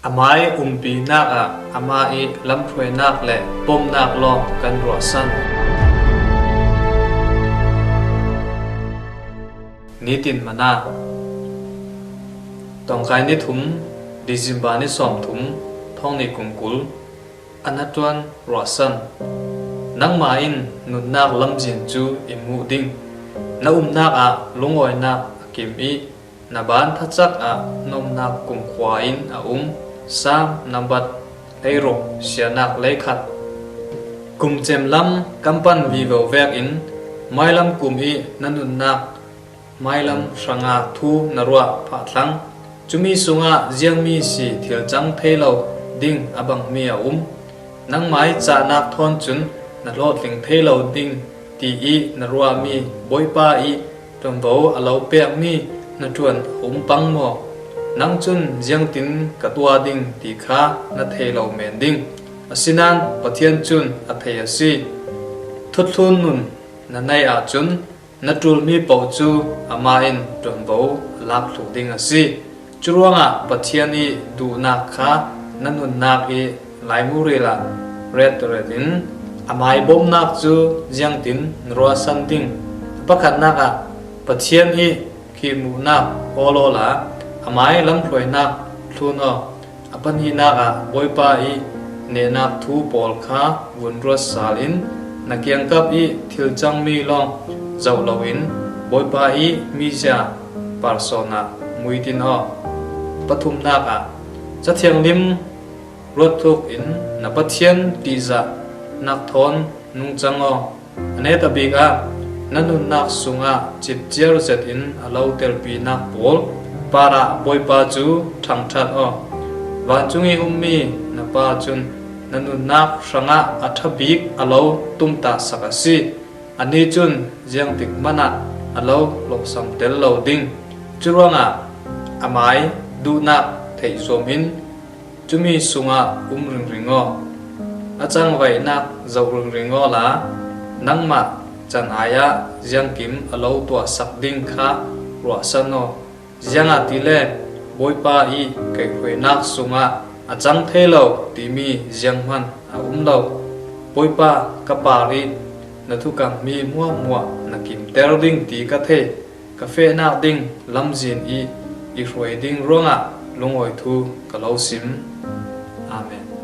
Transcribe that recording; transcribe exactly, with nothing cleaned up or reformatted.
Amah ii umpinak ah amah ih lamhruainak le pomnak lawng kan ruahsan. Nitin Manna, Tongkai ni thum, December ni sawmthum, thawng nih kum kul, a hnaṭuan ruahsan. Nangmah in nunnak lamzin cu i hmuh ding. Na umnak ah lungawinak a kim ih na baan thacak ah na umnak kumkhua in a um. Salm nambat hleiruk, sianak leikhat. Kum cem lam kan pan vivo vekin mailam kum ih na nunnak mailam hranga thu na ruah phah thlang. Cumi sungah ziangmi si thil cang thei lo ding a bangmi a um. Nangmah ih cahnak thawn cun na hlawhtling thei lo ding ti ih na ruahmi Bawipa ih ṭuanvo a lo pekmi hnaṭuan a um pang maw? Nang cun ziangtin ka tuah ding ti kha na thei lo men ding. Asinain Pathian cun a thei a si. Thuthlun nun na neih ahcun na ṭulmi paoh cu amah in ṭuanvo a lak thluh ding a si. Curuangah Pathian ih duhnak kha na nunnak ih laimu ril ah retret in amah ih bawmnak cu ziangtin na ruahsan ding? A pakhatnak ah Pathian ih khihmuhnak hawl awla amah ih lamhruainak thlun aw. A pahnihnak ah Bawipa ih nehnak thu pawl kha vun ruat sal in na kiangkap ih thil cangmi lawng zoh loin Bawipa ih mizia parsawn ah muitin aw. Pathumnak ah Ca Thianghlim ruat thuk in na Pathian ṭihzahnak thawn nungcang aw. A netabik ah na nunnak sungah cipciar zetin a lo telpinak pawl parah Bawipa cu ṭhangṭhat aw. Vancung ih ummi na Pa cun na nunnak hrangah a ṭha bik a lo tumtahsak a si. Anih cun ziangtik hmanh ah a lo lohsam tel lo ding. Curuangah amah ih duhnak theih zuam in cumi sungah um ringring aw. A cangvaihnak zoh ringring awla nangmah can ai ah ziangkim a lo tuahsak ding kha ruahsan aw. Ziangahtile Bawipa ih kaihhruainak sungah a cang thei lo timi zianghman a um lo. Bawipa, ka par ih na thukammi hmuahhmuah na kimter ding ti ka thei. Ka fehnak ding lamzin ih i hruai ding ruangah lungawi thu ka lo sim. Amen.